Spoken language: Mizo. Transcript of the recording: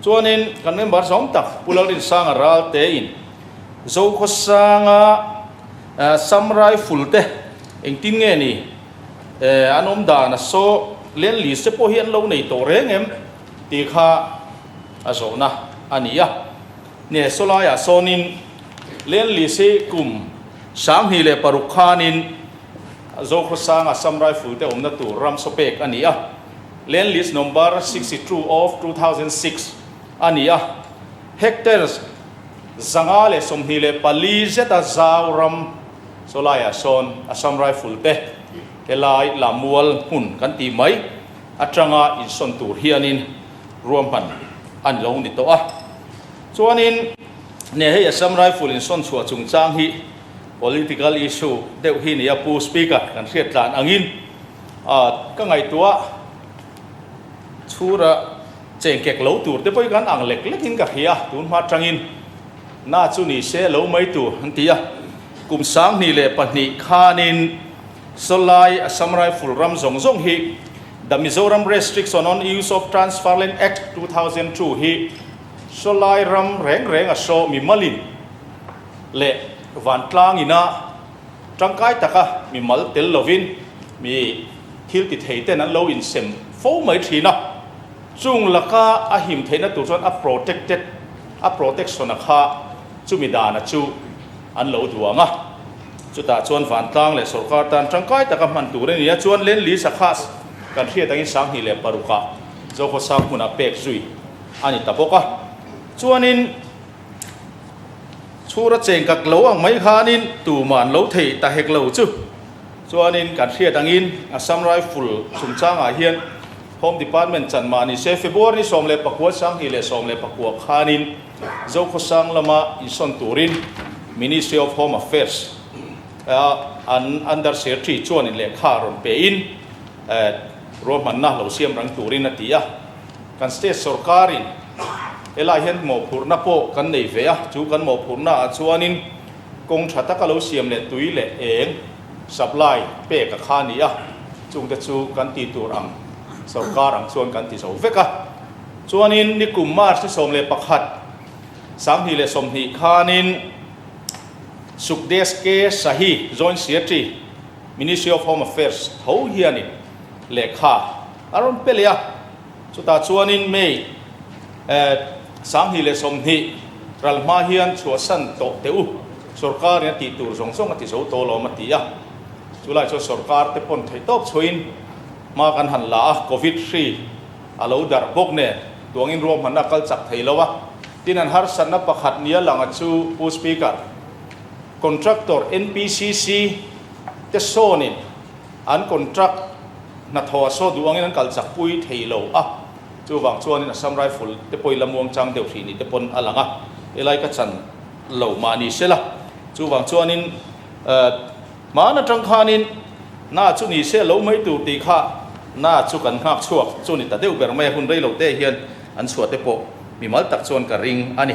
Chuanin kan member zawng tak Pu Lalrinsanga Ralte in Zokhawsanga Assam Rifle te engtin nge ni an awm dan a saw Land Lease te pawh hi an lo nei tawh reng em tih kha a zawhna a ni a. Nge sawlaiah sawnin Land Lease hi kum 2006 khanin Zokhawsanga Assam Rifle te awmna tur ram saw pek a ni a. Land Lease Number 62 of 2006 a ni a. Hectares 524 zeta zau ram sawlaiah sawn Assam Rifle te helai Lamual hmun kan tih mai atanga insawn tur hianin ruahman an lo ni tawh a. Chuanin ne hei Assam Rifle insawn chhuah chungchang hi political issue deuh hi nia Pu Speaker kan hriat tlan angin ka ngaihtuah chhura chengkek lo tur te pawh hi kan ang lek lekin ka hria tun hma atangin na chu ni se lo mai tur an ti a. Kum 2002 khanin sawlai Assam Rifle ram zawng zawng hi The Mizoram Restriction on Use of Transfer Land Act 2002 hi sawlai ram reng reng a saw mi malin leh vantlang ina tangkai taka mi mal tel lovin mi thil ti thei ten an lo insem fo mai thin a. Chung laka a him theihna tur chuan a protected a protection a kha chumi dana chu an lo duang a. Chutah chuan vantlang leh sorkar tan tangkai taka hman tur a ni a. Chuan Land Lease a khas kan hriat angin 2006 ah Zokhawsang hmunah pek zui a ni ta bawk a. Chuanin chhura chengkak lo ang mai khanin tuman lo thei ta hek lo chu. Chuanin kan hriat angin Assam Rifle chungchangah hian Home Department chan mah ni se February 19, 2019 khanin Zokhawsang lama insawn turin Ministry of Home Affairs an Under Secretary chuanin lehkha rawn pein ruahmanna lo siam rang turin a ti a. Kan state sorkarin helai hian mawhphurhna pawh kan nei ve a, chu kan mawhphurhna ah chuanin kawng tha taka lo siam leh tui leh eng supply pek a kha a ni a, chungte chu kan ti tur ang sorkar ang chuan kan ti zo vek a. Chuanin nikum March ni 11, 2020 khanin Sukdesh K Sahi Joint Secretary, Ministry of Home Affairs tho hianin lehkha a rawn pe leh a. Chutah chuanin May 2020 ral hma hian chhuahsan tawh teh u, sorkarin a tih tur zawng zawng a ti zo tawh lawm a ti a. Chulai chuan sorkar te pawn theih tawp chhuahin hma kan han la a, Covid hri a lo darh bawk nen tuangin ruahmanna a kal chak thei lo a. Tin an harsatna pakhat nia langa chu Pu Speaker, Contractor NPCC te sawnin an contract hnathawh a saw duh angin an kal chak pui thei lo a, chuvang chuanin Assam Rifle te pawhin la muang chang deuh hrih ni te pawn a lang a, helai ka chan lo mah ni se la, chuvang chuanin hman atang khanin na chu ni se lo mai tur tih kha na chu kan nghak chhuak chu ni ta deuh ber mai a, hun rei lo te hian an chhuah te pawh mimal tak chuan ka ring a ni.